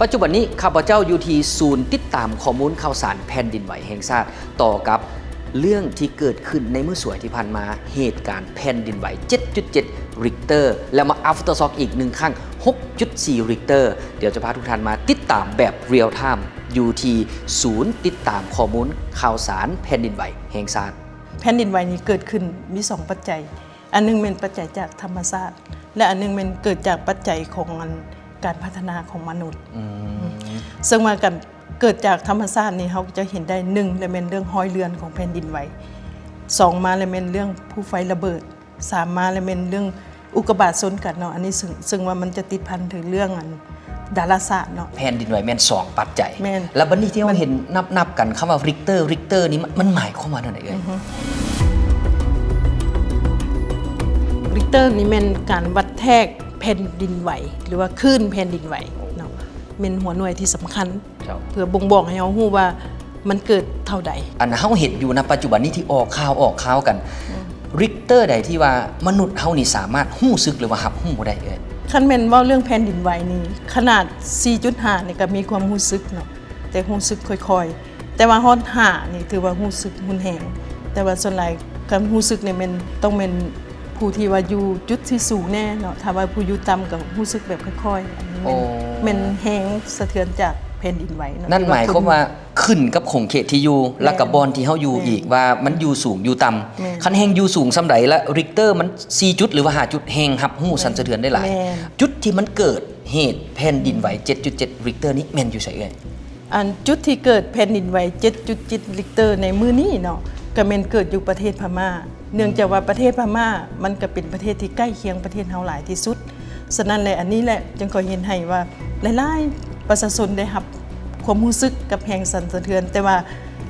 ປັດຈຸບັນນີ້ ຂ້າພະເຈົ້າຢູ່ທີ່ສູນຕິດຕາມຂໍ້ມູນຂ່າວສານແຜ່ນດິນໄຫວແຫ່ງຊາດ ຕໍ່ກັບເລື່ອງທີ່ເກີດຂຶ້ນໃນມື້ສວຍທີ່ຜ່ານມາ, ເຫດການແຜ່ນດິນໄຫວ ເຈັດຈຸດເຈັດ Richter ແລ້ວມາ aftershock ອີກໜຶ່ງຄັ້ງ ຫົກຈຸດສີ່ Richter. ດຽວຈະພາທຸກທ່ານມາຕິດຕາມແບບ real time ຢູ່ທີ່ສູນຕິດຕາມຂໍ້ມູນຂ່າວສານແຜ່ນດິນໄຫວແຫ່ງຊາດ. ແຜ່ນດິນໄຫວນີ້ເກີດຂຶ້ນມີສອງປັດໄຈ. ອັນໜຶ່ງແມ່ນປັດໄຈຈາກທຳມະຊາດ ແລະ ອັນໜຶ່ງແມ່ນເກີດຈາກປັດໄຈຂອງ ອັນ ການພັດທະນາຂອງມະນຸດ. ອືມ ເຊິ່ງວ່າການເກີດຈາກທຳມະຊາດນີ້ ເຮົາຈະເຫັນໄດ້ ໜຶ່ງ ລະແມ່ນເລື່ອງຮອຍເລື່ອນຂອງແຜ່ນດິນໄຫວ, ສອງ ມາລະແມ່ນເລື່ອງພູໄຟລະເບີດ, ສາມ ມາລະແມ່ນເລື່ອງອຸກກາບາດຊົນກັນເນາະ. ອັນນີ້ເຊິ່ງ ເຊິ່ງວ່າມັນຈະຕິດພັນເຖິງເລື່ອງ ອັນ ດາລາສາດເນາະ. ແຜ່ນດິນໄຫວແມ່ນສອງປັດໄຈ. ແມ່ນ. ແລ້ວບັດນີ້ທີ່ເຮົາເຫັນນັບໆກັນ ຄຳວ່າ Richter Richter ນີ້ ມັນ ມັນໝາຍຄວາມວ່າແນວໃດເອີຍ? ອືຮຶ Richter ນີ້ແມ່ນການວັດແທກແຜ່ນດິນໄຫວ ຫຼືວ່າຄື້ນແຜ່ນດິນໄຫວເນາະ, ແມ່ນຫົວໜ່ວຍທີ່ສຳຄັນ ເຈົ້າ ເພື່ອບົ່ງບອກໃຫ້ເຮົາຮູ້ວ່າມັນເກີດເທົ່າໃດ. ອັນເຮົາເຫັນຢູ່ນະປັດຈຸບັນນີ້ທີ່ອອກຂ່າວ ອອກຂ່າວກັນ ອືມ Richter ໃດທີ່ວ່າມະນຸດເຮົານີ້ສາມາດຮູ້ສຶກ ຫຼືວ່າຮັບຮູ້ໄດ້ເອີຍ? ຄັນແມ່ນເວົ້າເລື່ອງແຜ່ນດິນໄຫວນີ້ ຂະໜາດສີ່ຈຸດຫ້ານີ້ກໍມີຄວາມຮູ້ສຶກເນາະ, ແຕ່ຮູ້ສຶກຄ່ອຍໆ, ແຕ່ວ່າຮອດຫ້ານີ້ຖືວ່າຮູ້ສຶກຮຸນແຮງ. ແຕ່ວ່າສ່ວນຫຼາຍການຮູ້ສຶກນີ້ແມ່ນ ຕ້ອງແມ່ນຜູ້ທີ່ວ່າຢູ່ຈຸດທີ່ສູງແດ່ເນາະ, ຖ້າວ່າຜູ້ຢູ່ຕ່ຳກໍຮູ້ສຶກແບບຄ່ອຍໆ. ອັນນີ້ແມ່ນ ໂອ້ ແມ່ນແຮງສະເທືອນຈາກແຜ່ນດິນໄຫວເນາະ. ນັ້ນໝາຍຄວາມວ່າຂຶ້ນກັບຂົງເຂດທີ່ຢູ່ ແມ່ນ ແລ້ວກໍບ່ອນທີ່ເຮົາຢູ່ ແມ່ນ ອີກ ວ່າມັນຢູ່ສູງຢູ່ຕ່ຳ. ແມ່ນ. ຄັນແຮ່ງຢູ່ສູງສ່ຳໃດ ແລະ Richter ມັນສີ່ຈຸດ ຫຼືວ່າຫ້າຈຸດ ແຮ່ງຮັບຮູ້ ເອີ ສັ່ນສະເທືອນໄດ້ຫຼາຍ. ແມ່ນ. ຈຸດທີ່ມັນເກີດເຫດແຜ່ນດິນໄຫວ ເຈັດຈຸດເຈັດ Richter ນີ້ແມ່ນຢູ່ໃສເອີຍ? ອັນຈຸດທີ່ເກີດແຜ່ນດິນໄຫວ ເຈັດຈຸດເຈັດ Richter ໃນມື້ນີ້ເນາະ ກໍແມ່ນເກີດຢູ່ປະເທດພະມ້າ. ເນື່ອງຈາກວ່າປະເທດພະມ້າມັນກໍເປັນປະເທດທີ່ໃກ້ຄຽງປະເທດເຮົາຫຼາຍທີ່ສຸດ. ສະນັ້ນແຫຼະ ອັນນີ້ແຫຼະຈຶ່ງຂ້ອຍເຫັນໃຫ້ວ່າຫຼາຍໆປະຊາຊົນໄດ້ຮັບຄວາມຮູ້ສຶກກັບແຮງສັ່ນສະເທືອນ, ແຕ່ວ່າ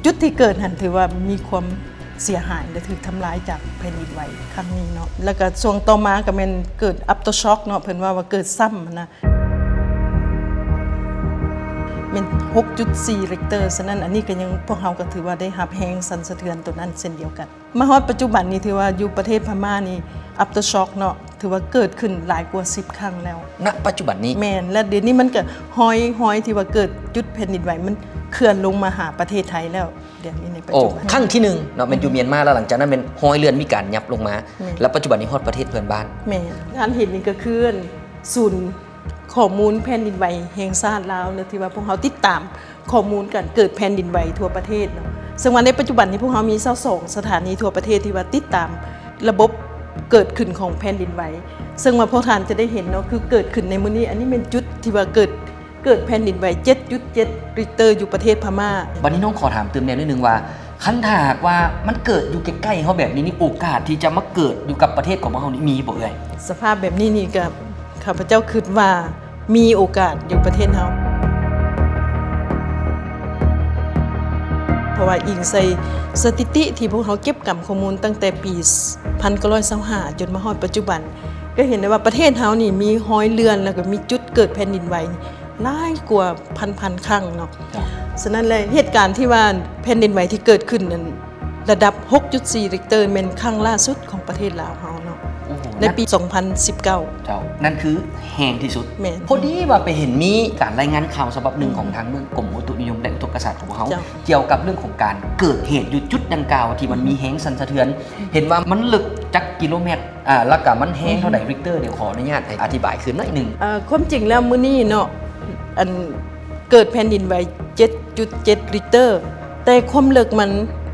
ຈຸດທີ່ເກີດຫັ້ນຖືວ່າມີຄວາມເສຍຫາຍ ແລະ ຖືກທຳລາຍຈາກແຜ່ນດິນໄຫວຄັ້ງນີ້ເນາະ. ແລ້ວກໍຊ່ວງຕໍ່ມາກໍແມ່ນເກີດ aftershock ເນາະ, ເພິ່ນວ່າ ວ່າເກີດຊ້ຳຫັ້ນນະ. ແມ່ນຫົກຈຸດສີ່ Richter. ສະນັ້ນ ອັນນີ້ກໍຍັງ ພວກເຮົາກໍຖືວ່າໄດ້ຮັບແຮງສັ່ນສະເທືອນໂຕນັ້ນເຊັ່ນດຽວກັນ. ມາຮອດປັດຈຸບັນນີ້ ຖືວ່າຢູ່ປະເທດພະມ້ານີ້ aftershock ເນາະ ຖືວ່າເກີດຂຶ້ນຫຼາຍກວ່າສິບຄັ້ງແລ້ວ. ນະປັດຈຸບັນນີ້? ແມ່ນ. ແລະ ດຽວນີ້ມັນກໍຮອຍ ຮອຍທີ່ວ່າເກີດຈຸດແຜ່ນດິນໄຫວ ມັນເຄື່ອນລົງມາຫາປະເທດໄທແລ້ວ ດຽວນີ້ໃນປັດຈຸບັນ. ໂອ້ ຄັ້ງທີໜຶ່ງເນາະ ແມ່ນຢູ່ ແມ່ນ ມຽນມາ, ແລ້ວຫຼັງຈາກນັ້ນແມ່ນຮອຍເລື່ອນມີການຫຍັບລົງມາ. ແມ່ນ. ແລ້ວປັດຈຸບັນນີ້ຮອດປະເທດເພື່ອນບ້ານ. ແມ່ນ. ທ່ານເຫັນນີ້ກໍຄື ອັນ ສູນ ຂໍ້ມູນແຜ່ນດິນໄຫວແຫ່ງຊາດລາວເນາະ ທີ່ວ່າພວກເຮົາຕິດຕາມຂໍ້ມູນການເກີດແຜ່ນດິນໄຫວທົ່ວປະເທດເນາະ. ເຊິ່ງວ່າໃນປັດຈຸບັນນີ້ພວກເຮົາມີຊາວສອງສະຖານີທົ່ວປະເທດທີ່ວ່າຕິດຕາມລະບົບເກີດຂຶ້ນຂອງແຜ່ນດິນໄຫວ. ເຊິ່ງວ່າພວກທ່ານຈະໄດ້ເຫັນເນາະ ຄືເກີດຂຶ້ນໃນມື້ນີ້, ອັນນີ້ແມ່ນຈຸດທີ່ວ່າເກີດ ເກີດແຜ່ນດິນໄຫວ ເຈັດຈຸດເຈັດ Richter ຢູ່ປະເທດພະມ້າ. ບັດນີ້ນ້ອງຂໍຖາມຕື່ມແດ່ໜ້ອຍໜຶ່ງວ່າ ຄັນຖ້າຫາກວ່າມັນເກີດຢູ່ໃກ້ໆເຮົາແບບນີ້ນີ້ ໂອກາດທີ່ຈະມາເກີດຢູ່ກັບປະເທດຂອງພວກເຮົານີ້ມີບໍ່ເອື້ອຍ? ສະພາບແບບນີ້ນີ້ກໍ ຂ້າພະເຈົ້າຄິດວ່າມີໂອກາດຢູ່ປະເທດເຮົາ ເພາະວ່າອີງໃສ່ສະຖິຕິທີ່ພວກເຮົາເກັບກຳຂໍ້ມູນຕັ້ງແຕ່ປີ ພັນເກົ້າຮ້ອຍຊາວຫ້າ ຈົນມາຮອດປັດຈຸບັນ ກໍເຫັນໄດ້ວ່າປະເທດເຮົານີ້ມີຮອຍເລື່ອນ ແລ້ວກໍມີຈຸດເກີດແຜ່ນດິນໄຫວ ຫຼາຍກວ່າພັນໆຄັ້ງເນາະ. ເຈົ້າ. ສະນັ້ນແຫຼະ ເຫດການທີ່ວ່າແຜ່ນດິນໄຫວທີ່ເກີດຂຶ້ນນັ້ນ ລະດັບ ຫົກຈຸດສີ່ Richter ແມ່ນຄັ້ງລ່າສຸດຂອງປະເທດລາວເຮົາເນາະ ໂອ້ໂຫ ໃນປີ ສອງພັນສິບເກົ້າ. ເຈົ້າ ນັ້ນຄືແຮງທີ່ສຸດ. ແມ່ນ. ພໍດີວ່າໄປເຫັນມີການລາຍງານຂ່າວສະບັບໜຶ່ງ ອືມ ຂອງທາງເມືອງ ກົມອຸຕຸນິຍົມ ແລະ ອຸທົກກະສາດຂອງເຮົາ ເຈົ້າ ກ່ຽວກັບເລື່ອງຂອງການເກີດເຫດຢູ່ຈຸດດັ່ງກ່າວ ທີ່ມັນມີ ອືມ ແຮງສັ່ນສະເທືອນ ເຫັນວ່າມັນເລິກຈັກກິໂລແມັດ ອ່າ ແລ້ວກະມັນແຮງເທົ່າໃດ ອືມ Richter ດຽວຂໍອະນຸຍາດອະທິບາຍຄືນໜ້ອຍໜຶ່ງ. ເອີ ຄວາມຈິງແລ້ວມື້ນີ້ເນາະ ອັນເກີດແຜ່ນດິນໄຫວ ເຈັດຈຸດເຈັດ Richter ແຕ່ຄວາມເລິກມັນ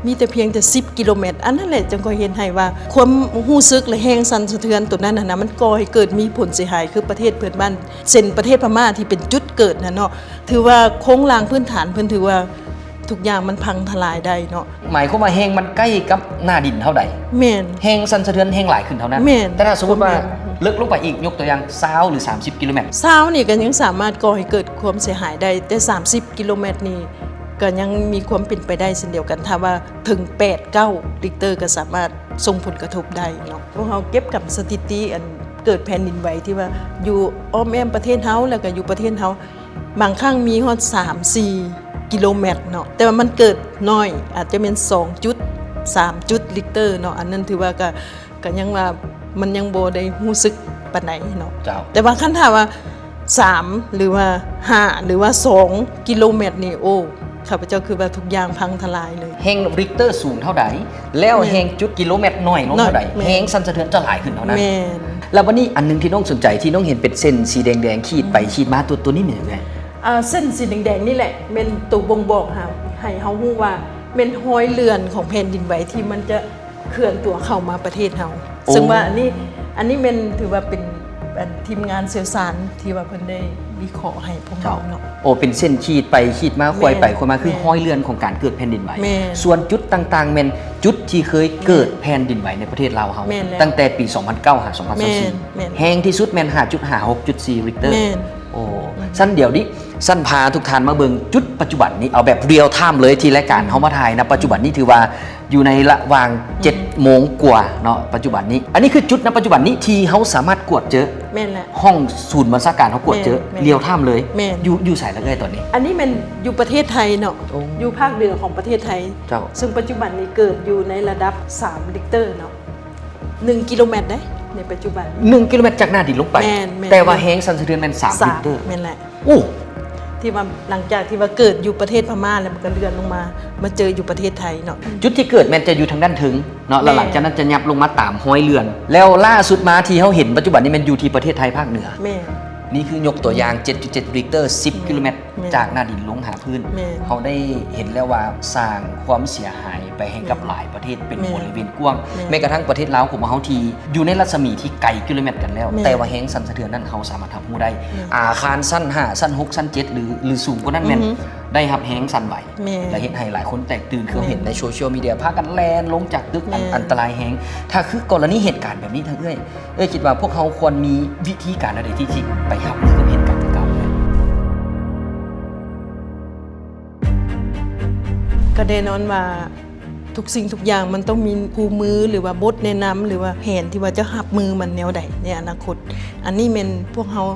ມີແຕ່ພຽງແຕ່ສິບກິໂລແມັດ. ອັນນັ້ນແຫຼະຈຶ່ງຂ້ອຍເຮັດໃຫ້ວ່າຄວາມຮູ້ສຶກ ແລະ ແຮງສັ່ນສະເທືອນໂຕນັ້ນຫັ້ນນະ ມັນກໍ່ໃຫ້ເກີດມີຜົນເສຍຫາຍຄືປະເທດເພື່ອນບ້ານ ເຊັ່ນປະເທດພະມ້າທີ່ເປັນຈຸດເກີດຫັ້ນເນາະ ຖືວ່າໂຄງລ່າງພື້ນຖານເພິ່ນຖືວ່າ ທຸກຢ່າງມັນພັງທະລາຍໄດ້ເນາະ. ໝາຍຄວາມວ່າແຮງມັນໃກ້ກັບໜ້າດິນເທົ່າໃດ ແມ່ນ ແຮງສັ່ນສະເທືອນແຮງຫຼາຍຂຶ້ນເທົ່ານັ້ນ. ແມ່ນ. ແຕ່ຖ້າສົມມຸດວ່າ ແມ່ນ ເລິກລົງໄປອີກ ຍົກຕົວຢ່າງ ຊາວ ຫຼື ສາມສິບກິໂລແມັດ ຊາວນີ້ກໍຍັງສາມາດກໍ່ໃຫ້ເກີດຄວາມເສຍຫາຍໄດ້ ແຕ່ສາມສິບກິໂລແມັດນີ້ກໍຍັງມີຄວາມເປັນໄປໄດ້ເຊັ່ນດຽວກັນ ຖ້າວ່າເຖິງແປດ ເກົ້າ Richter ກໍສາມາດສົ່ງຜົນກະທົບໄດ້ເນາະ. ພວກເຮົາເກັບກຳສະຖິຕິອັນເກີດແຜ່ນດິນໄຫວທີ່ວ່າຢູ່ອ້ອມແອ້ມປະເທດເຮົາ ແລ້ວກໍຢູ່ປະເທດເຮົາ ບາງຄັ້ງມີຮອດສາມສີ່ກິໂລແມັດເນາະ ແຕ່ວ່າມັນເກີດໜ້ອຍ ອາດຈະແມ່ນສອງຈຸດ ສາມຈຸດ Richter ເນາະ. ອັນນັ້ນຖືວ່າກະ ກະຍັງວ່າມັນຍັງບໍ່ໄດ້ຮູ້ສຶກປານໃດເນາະ. ເຈົ້າ. ແຕ່ວ່າຄັນຖ້າວ່າ ສາມ ຫຼືວ່າຫ້າ ຫຼືວ່າສອງກິໂລແມັດນີ້ ໂອ້ ຂ້າພະເຈົ້າຄິດວ່າທຸກຢ່າງພັງທະລາຍເລີຍ. ແຮງຣິກເຕີສູງເທົ່າໃດ ແລ້ວ ແມ່ນ ແຮງຈຸດກິໂລແມັດໜ້ອຍລົງເທົ່າໃດ ໜ້ອຍ ແມ່ນ ແຮງສັ່ນສະເທືອນຈະຫຼາຍຂຶ້ນເທົ່ານັ້ນ. ແມ່ນ. ແລ້ວບັດນີ້ອັນໜຶ່ງທີ່ນ້ອງສົນໃຈ ທີ່ນ້ອງເຫັນເປັນເສັ້ນສີແດງໆຂີດໄປ ອືມ ຂີດມາ ຕົວ ຕົວນີ້ແມ່ນຫຍັງເອີຍ? ອ່າ ເສັ້ນສີແດງໆນີ້ແຫຼະ ແມ່ນໂຕບົ່ງບອກເຮົາ ໃຫ້ເຮົາຮູ້ວ່າແມ່ນຮອຍເລື່ອນຂອງແຜ່ນດິນໄຫວທີ່ມັນຈະ ເຄື່ອນຕົວເຂົ້າມາປະເທດເຮົາ. ໂອ້ ເຊິ່ງວ່າອັນນີ້ ອັນນີ້ແມ່ນຖືວ່າເປັນ ອັນ ທີມງານຊ່ຽວຊານທີ່ວ່າເພິ່ນໄດ້ວິເຄາະໃຫ້ພວກເຮົາເນາະ. ໂອ້ ເປັນເສັ້ນຂີດໄປຂີດມາ ແມ່ນ ຄວາຍໄປຄວາຍມາ ຄື ແມ່ນ ຮອຍເລື່ອນຂອງການເກີດແຜ່ນດິນໄຫວ. ແມ່ນ. ສ່ວນຈຸດຕ່າງໆ ແມ່ນຈຸດທີ່ເຄີຍເກີດ ແມ່ນ ແຜ່ນດິນໄຫວໃນປະເທດລາວເຮົາ ແມ່ນແລ້ວ ຕັ້ງແຕ່ປີສອງພັນເກົ້າຫາສອງພັນຊາວສີ່. ແມ່ນ ແມ່ນ. ແຮງທີ່ສຸດແມ່ນຫ້າຈຸດຫ້າ ຫົກຈຸດສີ່ ຣິກເຕີ. ແມ່ນ. ໂອ້ ອືມ ຊັ້ນດຽວນີ້ ຊັ້ນພາທຸກທ່ານມາເບິ່ງຈຸດປັດຈຸບັນນີ້ ເອົາແບບ real time ເລີຍ ທີ່ລາຍການເຮົາມາຖ່າຍນະ ປັດຈຸບັນນີ້ຖືວ່າຢູ່ໃນລະຫວ່າງ ອືມ ເຈັດໂມງກວ່າເນາະ ປັດຈຸບັນນີ້. ອັນນີ້ຄືຈຸດນະປັດຈຸບັນນີ້ທີ່ເຮົາສາມາດກວດເຈີ. ແມ່ນແຫຼະ. ຫ້ອງສູນບັນຊາການເຮົາກວດເຈີ ແມ່ນ real time ເລີຍ. ແມ່ນ. ຢູ່ ຢູ່ໃສລະເອື້ອຍຕອນນີ້? ອັນນີ້ແມ່ນຢູ່ປະເທດໄທເນາະ. ໂອ້ ຢູ່ພາກເໜືອຂອງປະເທດໄທ. ເຈົ້າ. ເຊິ່ງປັດຈຸບັນນີ້ເກີດຢູ່ໃນລະດັບສາມ Richter ເນາະ. ໜຶ່ງກິໂລແມັດເດ້ ໃນປັດຈຸບັນ. ໜຶ່ງກິໂລແມັດຈາກໜ້າດິນລົງໄປ. ແມ່ນ ແມ່ນ. ແຕ່ວ່າແຮງສັ່ນສະເທືອນແມ່ນສາມ ສາມ Richter. ແມ່ນແຫຼະ. ໂອ້ ທີ່ວ່າຫຼັງຈາກທີ່ວ່າເກີດຢູ່ປະເທດພະມ້າແລ້ວ ມັນກໍເລື່ອນລົງມາ ມາເຈີຢູ່ປະເທດໄທເນາະ. ຈຸດທີ່ເກີດແມ່ນຈະຢູ່ທາງດ້ານເທິງເນາະ ແລ້ວ ແມ່ນ ຫຼັງຈາກນັ້ນຈະຫຍັບລົງມາຕາມຮອຍເລື່ອນ. ແລ້ວລ່າສຸດມາທີ່ເຮົາເຫັນປັດຈຸບັນນີ້ແມ່ນຢູ່ທີ່ປະເທດໄທພາກເໜືອ. ແມ່ນ. ນີ້ຄືຍົກຕົວຢ່າງ ເຈັດຈຸດເຈັດ Richter ສິບ ແມ່ນ ກິໂລແມັດ ແມ່ນ ຈາກໜ້າດິນລົງຫາພື້ນ. ແມ່ນ. ເຮົາໄດ້ເຫັນແລ້ວວ່າສ້າງຄວາມເສຍຫາຍໄປໃຫ້ກັບ ແມ່ນ ຫຼາຍປະເທດເປັນ ແມ່ນ ບໍລິເວນກວ້າງ. ແມ່ນ. ແມ້ກະທັ່ງປະເທດລາວຂອງພວກເຮົາທີ່ຢູ່ໃນລັດສະໝີທີ່ໄກກິໂລແມັດກັນແລ້ວ ແມ່ນ ແຕ່ວ່າແຮງສັ່ນສະເທືອນນັ້ນເຮົາສາມາດຮັບຮູ້ໄດ້. ແມ່ນ. ອາຄານຊັ້ນຫ້າ ຊັ້ນຫົກ ຊັ້ນເຈັດ ຫຼື ຫຼືສູງກວ່ານັ້ນແມ່ນ ອືຮຶ ໄດ້ຮັບແຮງສັ່ນໄຫວ ແມ່ນ ແລະ ເຮັດໃຫ້ຫຼາຍຄົນແຕກຕື່ນ ຄືເຮົາເຫັນໃນໂຊຊຽວມີເດຍ ພາກັນແລ່ນລົງຈາກຕຶກ ແມ່ນ ອັນ ອັນຕະລາຍແຮງ. ຖ້າຄືກໍລະນີເຫດການແບບນີ້ ທາງເອື້ອຍ ເອື້ອຍຄິດວ່າພວກເຮົາຄວນມີວິທີການແນວໃດທີ່ ທີ່ໄປຮັບມືກັບເຫດການດັ່ງກ່າວ? ກໍແນ່ນອນວ່າທຸກສິ່ງທຸກຢ່າງມັນຕ້ອງມີຄູ່ມື ຫຼືວ່າບົດແນະນຳ ຫຼືວ່າແຜນທີ່ວ່າຈະຮັບມືມັນແນວໃດໃນອະນາຄົດ. ອັນນີ້ແມ່ນພວກເຮົາ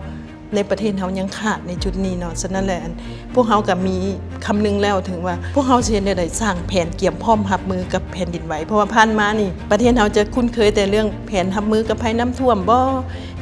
ໃນປະເທດເຮົາຍັງຂາດໃນຈຸດນີ້ເນາະ. ສະນັ້ນແຫຼະ ອັນ ພວກເຮົາກໍມີຄຳນຶງແລ້ວ ເຖິງວ່າພວກເຮົາຊິເຮັດແນວໃດສ້າງແຜນກຽມພ້ອມຮັບມືກັບແຜ່ນດິນໄຫວ. ເພາະວ່າຜ່ານມານີ້ປະເທດເຮົາຈະຄຸ້ນເຄີຍແຕ່ເລື່ອງແຜນຮັບມືກັບໄພນ້ຳຖ້ວມບໍ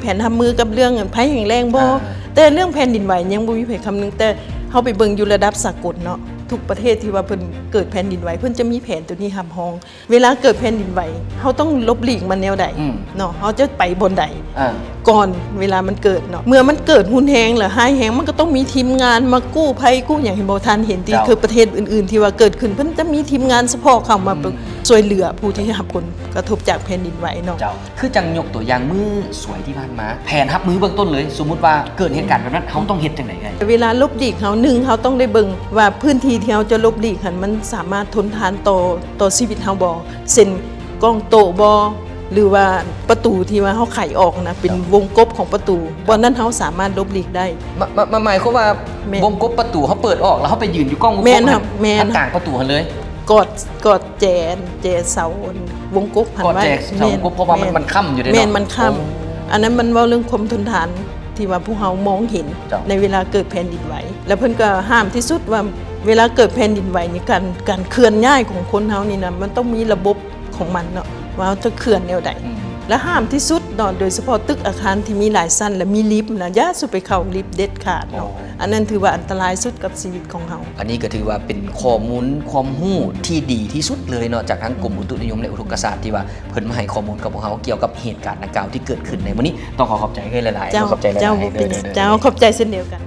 ແຜນຮັບມືກັບເລື່ອງໄພແຫ້ງແລ້ງບໍ ອ່າ ແຕ່ເລື່ອງແຜ່ນດິນໄຫວຍັງບໍ່ມີໃຜຄຳນຶງ. ແຕ່ເຮົາໄປເບິ່ງຢູ່ລະດັບສາກົນເນາະ ທຸກປະເທດທີ່ວ່າເພິ່ນເກີດແຜ່ນດິນໄຫວ ເພິ່ນຈະມີແຜນໂຕນີ້ຮັບຮອງ. ເວລາເກີດແຜ່ນດິນໄຫວ ເຮົາຕ້ອງຫຼົບຫຼີກມັນແນວໃດ ອືມ ເນາະ ເຮົາຈະໄປບ່ອນໃດ ອ່າ ກ່ອນເວລາມັນເກີດເນາະ. ເມື່ອມັນເກີດຮຸນແຮງ ແລ້ວຮ້າຍແຮງ ມັນກໍຕ້ອງມີທີມງານມາກູ້ໄພກູ້ຫຍັງ. ເຫັນບໍ່ ທ່ານເຫັນທີ່ ເຈົ້າ ຄືປະເທດອື່ນໆທີ່ວ່າເກີດຂຶ້ນ ເພິ່ນຈະມີທີມງານສະເພາະເຂົ້າມາ ອືມ ຊ່ວຍເຫຼືອຜູ້ທີ່ໄດ້ຮັບຜົນກະທົບຈາກແຜ່ນດິນໄຫວເນາະ. ເຈົ້າ. ຄືຈັ່ງຍົກຕົວຢ່າງມື້ສວຍທີ່ຜ່ານມາ ແຜນຮັບມືເບື້ອງຕົ້ນເລີຍ ສົມມຸດວ່າເກີດເຫດການແບບນັ້ນ ເຮົາຕ້ອງເຮັດຈັ່ງໃດເອື້ອຍ? ເວລາຫຼົບຫຼີກເຮົາ ໜຶ່ງ ເຮົາຕ້ອງໄດ້ເບິ່ງວ່າພື້ນທີ່ທີ່ເຮົາຈະຫຼົບຫຼີກຫັ້ນ ມັນສາມາດທົນທານຕໍ່ ຕໍ່ຊີວິດເຮົາບໍ່ ເຊັ່ນ ກ້ອງໂຕະບໍ່ ຫຼືວ່າປະຕູທີ່ວ່າເຮົາໄຂອອກນະ ເປັນ ເຈົ້າ ວົງກົບຂອງປະຕູ ເຈົ້າ ບ່ອນນັ້ນເຮົາສາມາດຫຼົບຫຼີກໄດ້. ມາ ມາ ມາ ໝາຍຄວາມວ່າ ແມ່ນ ວົງກົບປະຕູເຮົາເປີດອອກ ແລ້ວເຮົາໄປຢືນຢູ່ກ້ອງວົງກົບ ແມ່ນ ຫັ້ນ ແມ່ນ ຫາກາງປະຕູຫັ້ນເລີຍ ກອດ ກອດແຈ ແຈເສົາວົງກົບຫັ້ນໄວ້ ກອດແຈເສົາວົງກົບ ແມ່ນ ເພາະວ່າມັນ ແມ່ນ ມັນຄ້ຳຢູ່ເດ້ເນາະ. ແມ່ນ ມັນຄ້ຳ ໂອ້ ອັນນັ້ນມັນເວົ້າເລື່ອງຄວາມທົນທານທີ່ວ່າພວກເຮົາມອງເຫັນ ເຈົ້າ ໃນເວລາເກີດແຜ່ນດິນໄຫວ ແລ້ວເພິ່ນກໍຫ້າມທີ່ສຸດວ່າເວລາເກີດແຜ່ນດິນໄຫວນີ້ ການ ການເຄື່ອນຍ້າຍຂອງຄົນເຮົານີ້ນະ ມັນຕ້ອງມີລະບົບຂອງມັນເນາະ ວ່າເຮົາຈະເຄື່ອນແນວໃດ ອືມ ແລະ ຫ້າມທີ່ສຸດເນາະ ໂດຍສະເພາະຕຶກອາຄານທີ່ມີຫຼາຍຊັ້ນ ແລະ ມີລິບນະ ຢ່າສູ່ໄປເຂົ້າລິບເດັດຂາດເນາະ. ໂອ້ ອັນນັ້ນຖືວ່າອັນຕະລາຍສຸດກັບຊີວິດຂອງເຮົາ. ອັນນີ້ກໍຖືວ່າເປັນຂໍ້ມູນຄວາມຮູ້ທີ່ດີທີ່ສຸດເລີຍເນາະ ຈາກທາງກົມອຸຕຸນິຍົມ ແລະ ອຸທົກກະສາດ ທີ່ວ່າເພິ່ນມາໃຫ້ຂໍ້ມູນກັບພວກເຮົາກ່ຽວກັບເຫດການດັ່ງກ່າວທີ່ເກີດຂຶ້ນໃນມື້ນີ້. ຕ້ອງຂໍຂອບໃຈເອື້ອຍຫຼາຍໆ ເຈົ້າ ເນາະ ຂອບໃຈຫຼາຍໆ ເຈົ້າ ເດີ ເປັນຫຍັງ ເດີ ເຈົ້າ ຂອບໃຈເຊັ່ນດຽວກັນ.